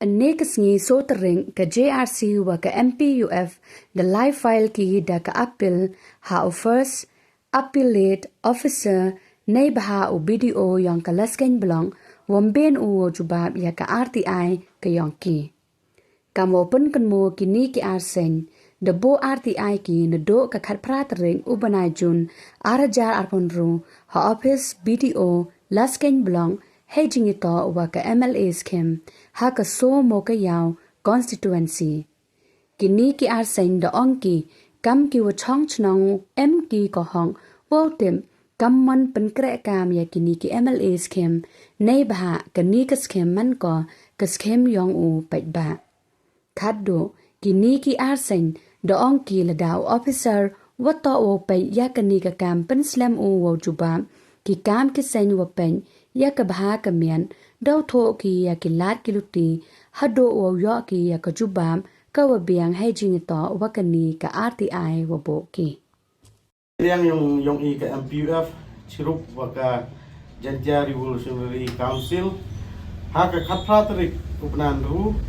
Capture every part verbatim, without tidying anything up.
Ne ka sngi so tarik ka J R C wa ka M P U F da lai file ki da ka appeal ha u First Appellate Officer neibhah u B D O yong ka Laskein Block wam ben u wow jubab ya ka R T I ka yong ki. Kam wow pynkynmaw kini ki ar seng da buh R T I ki naduh ka khatphra tarik u bnai June ar hajar arphew hynriew ha office B D O Laskein Block hei jingitoh wa ka M L A scheme ha ka Sohmo Kayaw constituency. Kini ki ar seng da ong ki kam ki wa chong chnong em ki ka hok wow tip kam mon pynkreh kam ya kini ki M L A scheme neibhah kani ka scheme man ko ka scheme yong u paidbah. Khatduh kini ki ar seng da ong ki lada u officer wa toh wow peit ya kani ka kam pynslem u wow jubab ki kam ki seng wa peit ya ka bha ka miat daw thoh ki ya ki lad ki luti haduh wow yoh ki ya ka jubab ka wa biang hei jingitoh wa kani ka R T I wa buh ki. Liang yong yong i ka M P U F chirup wa ka Jaintia Revolutionary Council ha ka khatphra tarik u bnai June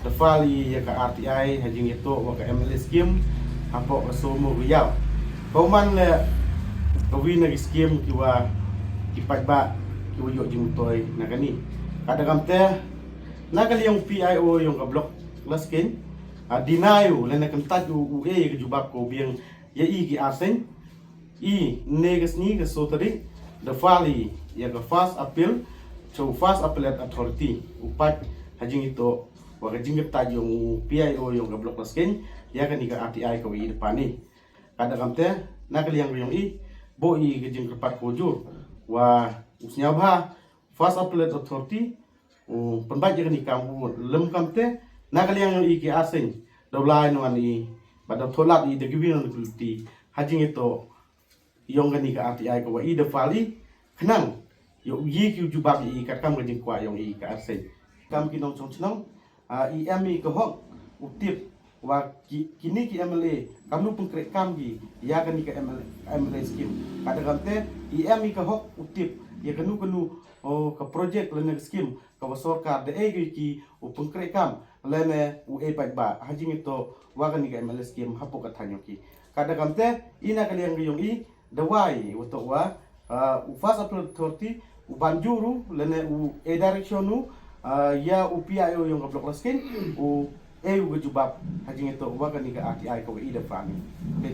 da file i ya ka R T I ha jingitoh wa ka M L A scheme hapoh ka Sohmo Kayaw. Ka u man le ka wi na ki scheme ki wa ki paidbah ki wa yoh jingmyntoi na kani. Ka da kam te na ka liang P I O yong ka Block Laskein a deny u lane kyntait u u e ka jubab ko biang ya i ki ar seng. I ne ka sngi ka so tarik da file i ya ka First Appeal cha u First Appellate Authority u pait ha jingitoh wa ka jingkyntait yong u P I O yong ka Block Laskein ya kani ka R T I ka wa i da pan i. Ka da kam te na ka liang yong i buh i ka jingkyrpad ko jur wa u sngewbha First Appellate Authority u pynbait ya kani ka kam u lem kam te na ka liang yong i ki ar seng da u lai nwan i ba da tholat i da ki wi nwan ki luti ha jingitoh yong kani ka R T I ka wa i da file i khnang yoh i ki u jubab i kat kam ka jingkwah yong i ka ar seng. Kam ki nongchong chnong i em i ka hok u tip wa kini ki M L A kam nu pynkreh kam ki ya kani ka M L A scheme. Ka da kam te i em i ka hok u tip ya kanu kanu ka project lane ka scheme ka wa sorkar da e ki u pynkreh kam lane u e paidbah ha jingitoh wa kani ka M L A scheme hapoh ka thain yong ki. Ka da kam te i na ka liang yong i da wai wa toh wa u First Appellate Authority u ban jur u lane u e direction u ya u P I O yong ka Block Laskein u e u ka jubab ha jingitoh wa kani ka R T I ka wa i da file i.